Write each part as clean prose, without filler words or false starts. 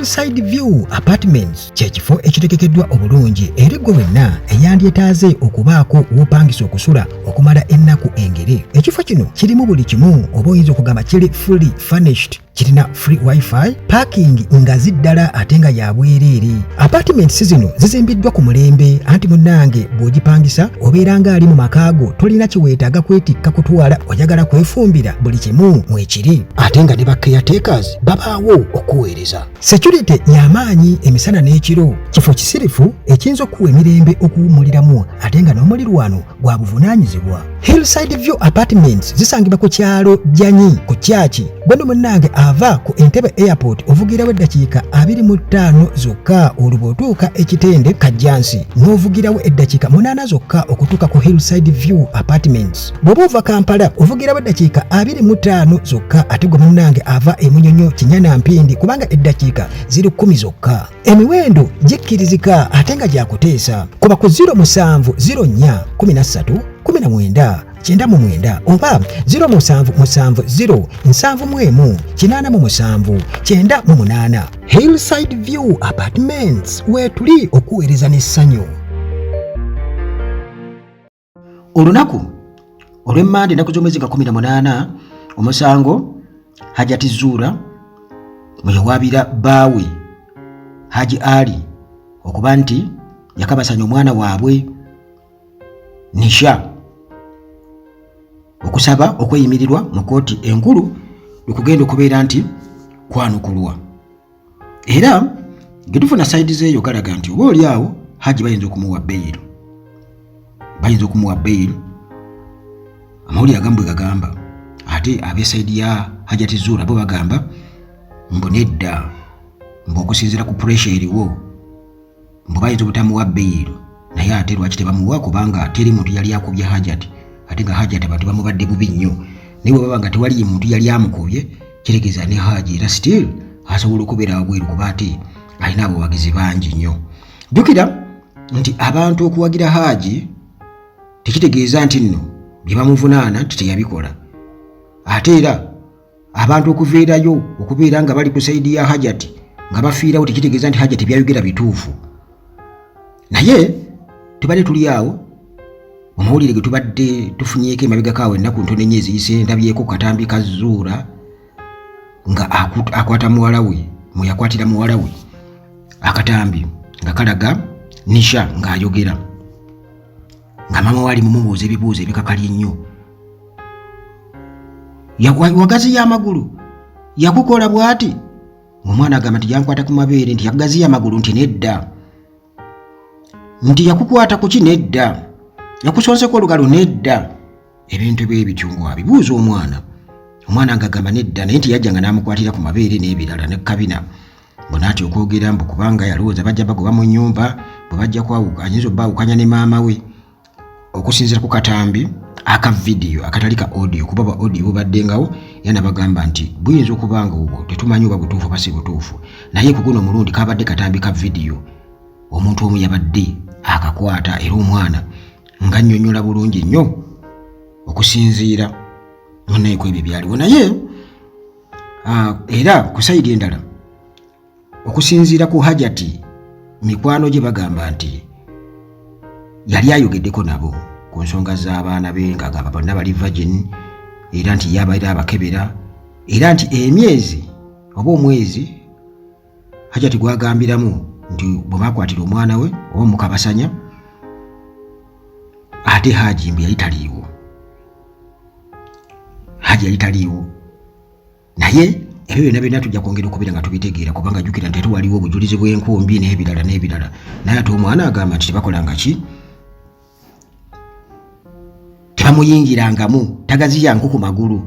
Hillside View Apartments kye kifo ekitegekeddwa obulungi eri ggwe wenna eyandyetaaze okubaako w'opangisa okusula okumala ennaku engere. Ekifo kino kirimu buli kimu oba oyinza okugamba kiri fully furnished. Kirina free wifi, parking ngazi ddala ate nga ya bwereere. Apartments zino zizimbiddwa ku mulembe anti munnange bw'ogipangisa obeera ng'ali mu maka go, tolina kye weetaaga kwetikka kutwala, oyagala kwefumbira buli kimu mwekiri ate nga ne ba caretakers babaawo okuweereza. Security y'amaanyi emisana n'ekiro, kifo kisirifu ekiyinza okukuwa emirembe okuwummuliramu ate nga n'omulirwano gwa buvunaanyizibwa. Hillside View Apartments zisangibwa ku kyalo Jjanyi ku Kyaki. Gweno munnange ava ku Entebbe Airport ovugirawo eddakiika 25 zokka, olwo bw'otuuka e Kitende Kajjansi n'ovugirawo eddakiika 8 zokka okutuuka ku Hillside View Apartments. Bw'oba ova Kampala ovugirawo eddakiika 25 zokka, ate gwe munnange ava e Munyonyo Kinyana Mpindi kubanga eddakiika ziri 10 zokka. Emiwendo gikkirizika ate nga gyakuteesa. Kuba ku 07 04 13 19 99 oba 0770 71 87 98. Hillside View Apartments weetuli okuweereza n'essanyu. Olunaku olw'emmande ennaku z'omwezi nga 18 omusango Hajati Zuura mwe yawaabira bbaawe Haji Ali okuba nti yakabasanya omwana waabwe Nisha okusaba okweyimirirwa mu kkooti enkulu lwekugenda okubeera nti kwanukulwa. Era getufuna sayidi zeeyo galaga nti oba oli awo Haji bayinza okumuwa beyiro, bayinza okumuwa beyiro. Amawulire agamu bwe gagamba, ate ab'esayidi ya Hajati Zuura bo bagamba mbu nedda, mbu okusinziira ku puresha eriwo mbu bayinza obutamuwa beyiro. Naye ate lwaki tebamuwa? Kubanga teri muntu yali akubye Hajati, ate nga Hajati abantu bamubadde bubi nnyo. Naye bwe baba nga tewali muntu yali amukubye, kitegeeza ne Haji era still asobola okubeera wabweru, kuba ate alina abawagizi bangi nnyo. Jjukira nti abantu okuwagira Haji tekitegeeza nti nno bye bamuvunaana nti teyabikola. Ate era abantu okuviirayo okubeera nga bali ku sayidi ya Hajati nga bafiirawo tekitegeeza nti Hajati byayogera bituufu. Naye tubadde tuli awo mu mawulire ge tubadde tufunyeeko emabegako awo ennaku ntono ennyo eziyise, ndabyeko katambi ka Zuura nga akwata muwala we, mwe yakwatira muwala we akatambi nga kalaga Nisha ng'ayogera nga maama we ali mumubuuza ebibuuzo ebikakali ennyo. Wagaziya amagulu, yakukola bw'ati? Omwana agamba nti yankwata ku mabeere. Nti yakugaziya amagulu? Nti nedda. Nti yakukwata kuki? Nedda. Yakusonseko olugalo? Nedda. Ebintu bye bityo ng'abibuuza omwana, omwana ng'agamba nedda, naye nti yajja nga n'amukwatira ku mabeere n'ebirala ne kabina. Mbona ati okwogera mbu kubanga yalowooza bajja bagoba mu nnyumba, bwe bajja kwawuka ayinza obbaawukanya ne maama we. Okusinziira ku katambi aka vidiyo akatali ka audio, kuba bwa audio bubaddengawo era nabagamba nti buyinza okuba nga obwo tetumanyi oba butuufu oba si butuufu, naye ku guno omulundi kabadde katambi ka vidiyo, omuntu omu yabadde akakwata era omwana nga nnyonnyola bulungi nnyo okusinziira munaye ku ebyo byaliwo. Naye era ku sayidi endala okusinziira ku Hajati mikwano gye bagamba nti yali ayogeddeko nabo ku nsonga z'abaana be ng'agamba bonna bali virgin, era nti ye abaera abakebera, era nti emyezi oba omwezi Hajati gwagambiramu nti bwe bakwatira omwana we oba mukabasanya, ate Haji mbu yali taliiwo, Haji yali taliiwo. Naye ebyo byonna byonna tujja kwongera okubeera nga tubitegeera, kubanga jjukira nti ate waliwo obujulizi bw'enkumbi n'ebirala n'ebirala. Naye ate omwana agamba nti tebakolanga ki, tebamuyingirangamu, tagaziya nku ku magulu,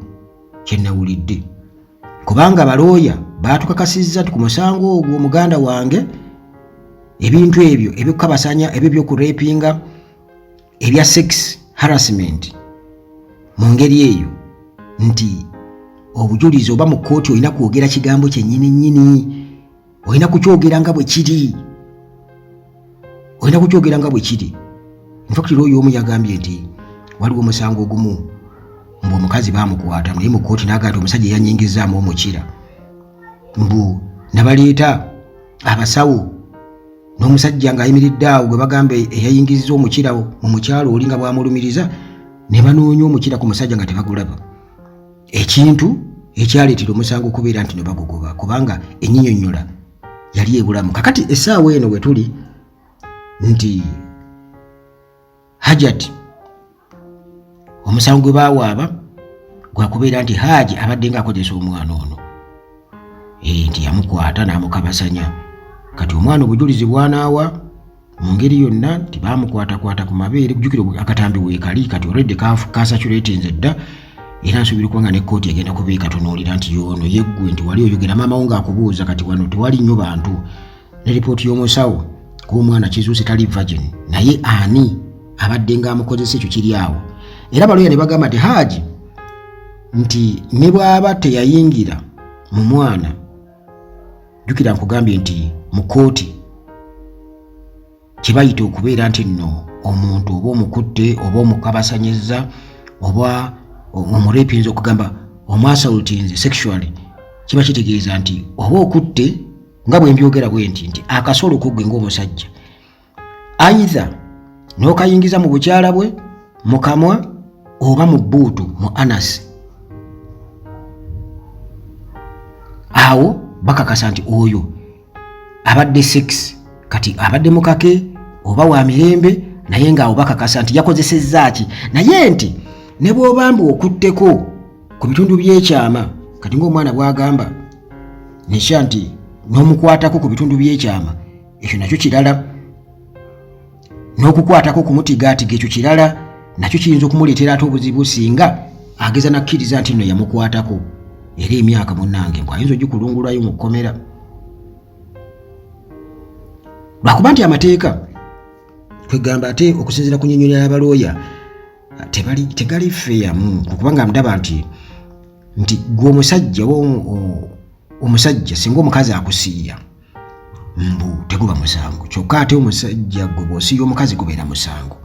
kye nawulidde. Kubanga balooya baatukakasizza nti ku musango ogwo muganda wange ebintu ebyo ebyokukabasanya, ebyo by'okurepinga, ebya sex harassment mu ngeri eyo, nti obujulizi oba mu kkooti olina kwogera kigambo kyennyini nnyini, olina kukyogera nga bwe kiri, olina kukyogera nga bwe kiri. Infact looya omu yagambye nti waliwo omusango ogumu mbu omukazi baamukwata, naye mu kkooti n'agamba nti omusajja yanyingizaamu omukira, mbu nabaleeta Abasawo n'omusajja ng'ayimiridde awo gwe bagamba eyayingizza omukira mu mukyalo oli nga bw'amulumiriza, ne banoonya omukira ku musajja nga tebagulaba, ekintu ekyaleetera omusango okubeera nti ne bagugoba kubanga ennyinyonnyola yali ebulamu. Kakati essaawa eno we tuli nti Hajat omusango gwe baawaaba gwakubeera nti Haaji abadde ng'akozesa omwana ono, nti yamukwata n'amukabasanya. Kati omwana obujulizi bwanaawa mu ngeri yonna nti baamukwatakwata ku mabeere. Kujjukira akatambi weekali kati already kasaturatinze dda, era nsuubira okuba nga ne kkooti egenda kuba ekatunuulira nti yoono yeggwe nti wali oyogera maama wo ng'akubuuza. Kati wano tewali nnyo bantu, ne lipooti y'omusawo k'omwana kizuuse tali virgin, naye ani abadde ng'amukozesa ekyo kiri awo. Era baloya ne bagamba nti Haaji nti ne bw'aba teyayingira mu mwana, jjukira nkugambye nti mu kkooti kye bayita okubeera nti nno omuntu oba omukutte oba omukabasanyizza oba omurepinza, okugamba omwasaultinze sexually, kiba kitegeeza nti oba okutte, nga bwe mbyogera bwe nti nti akasolo kuggwe ng'omusajja either n'okayingiza mu bukyala bwe mu kamwa oba mu bbuutu mu anasi, awo bakakasa nti oyo abadde sex. Kati abadde mukake oba wa mirembe, naye ng'awo bakakasa nti yakozesezza ki. Naye nti ne bw'oba mbu okutteko ku bitundu by'ekyama, kati ng'omwana bw'agamba nekya nti n'omukwatako ku bitundu by'ekyama, ekyo nakyo kirala, n'okukwatako okumutigaatiga ekyo kirala, nakyo kiyinza okumuleetera ate obuzibu singa ageza nakkiriza nti nno yamukwatako. Era emyaka munnange mbu ayinza ogikulungulayo mu kkomera, lwakuba nti amateeka kwegamba ate okusinziira ku nnyonnyola y'abalooya tegali feeyamu, kubanga ndaba nti gwe omusajja omusajja singa omukazi akusiiya mbu teguba musango, kyokka ate omusajja gwe bw'osiiya omukazi gubeera musango.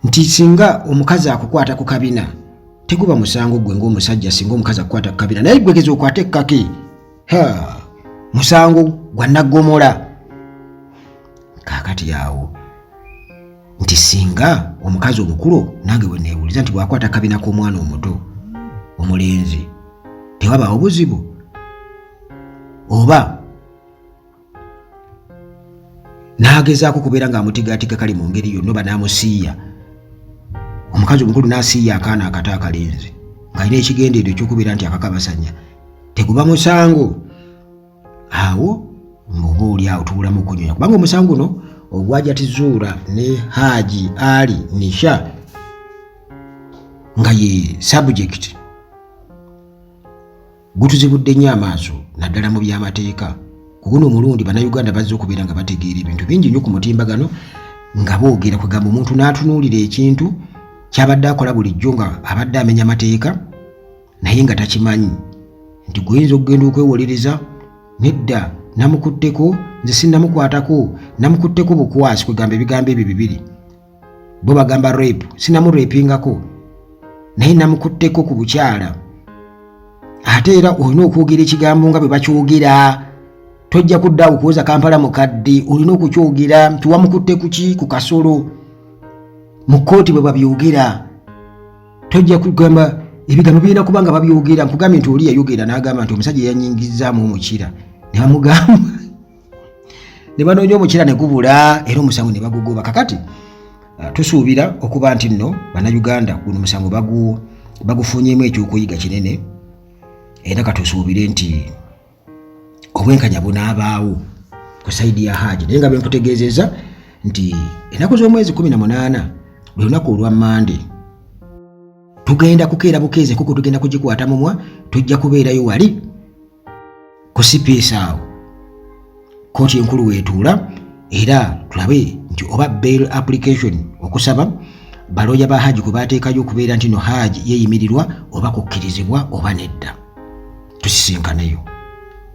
Nti singa omukazi akukwata ku kabina teguba musango, gwe ng'omusajja singa omukazi akukwata ku kabina, naye gwe geza okwate ekkake, ha, musango gwa naggomola. Kaakati awo nti singa omukazi omukulu, nange bwe neewuliza nti bw'akwata kabina k'omwana omuto omulenzi tewabaawo buzibu, oba n'agezaako kubeera ng'amutigaatiga kali mu ngeri yonna, oba n'amusiiya, omukazi omukulu n'asiiya akaana akato akalenzi ng'alina ekigendererwa eky'okubeera nti akakabasanya, teguba musango. Awo mbuba oli awo tubulamu okunyonya, kubanga omusango guno ogwa Hajat Zuura ne Haaji Ali Nisha nga ye subject gutuzibudde nnyo amaaso, naddala mu by'amateeka. Ku guno omulundi Bannayuganda bazze okubeera nga bategeera ebintu bingi nnyo ku mutimbagano nga boogera, kwegamba omuntu n'atunuulira ekintu ky'abadde akola bulijjo nga abadde amenya mateeka naye nga takimanyi, nti gwe oyinza okugenda okwewolereza nedda namukutteko, nze sinnamukwatako, namukutteko bukwasi. Kwegamba ebigambo ebyo bibiri bo bagamba rape, sinamurapingako naye namukutteko ku bukyala. Ate era olina okwogera ekigambo nga bwe bakyogera, tojja kuddaawo kuwoza Kampala mukadde, olina okukyogera nti wamukutte kuki, ku kasolo. Mu kkooti bwe babyogera tojja kugamba ebigambo birina kuba nga babyogera. Nkugambye nti oli yayogera n'agamba nti omusajja yanyingizaamu omukira, ne bamugamba ne banoonya omukira ne gubula, era omusango ne bagugoba. Kakati tusuubira okuba nti nno Bannayuganda guno musango bagufunyemu ekyokuyiga kinene, era katusuubire nti obwenkanya bunaabaawo ku side ya Haaji. Naye nga bwenkutegeezezza nti ennaku z'omwezi 18 lwe lunaku olwa Mande, tugenda kukeera bukeezi, enkoko tugenda kugikwata mumwa, tujja kubeerayo wali ku CPS awo kkooti enkulu weetuula, era tulabe nti oba bail application, okusaba balooya ba Haji kwe bateekayo okubeera nti no Haji yeeyimirirwa, oba kukkirizibwa oba nedda. Tusisinkaneyo.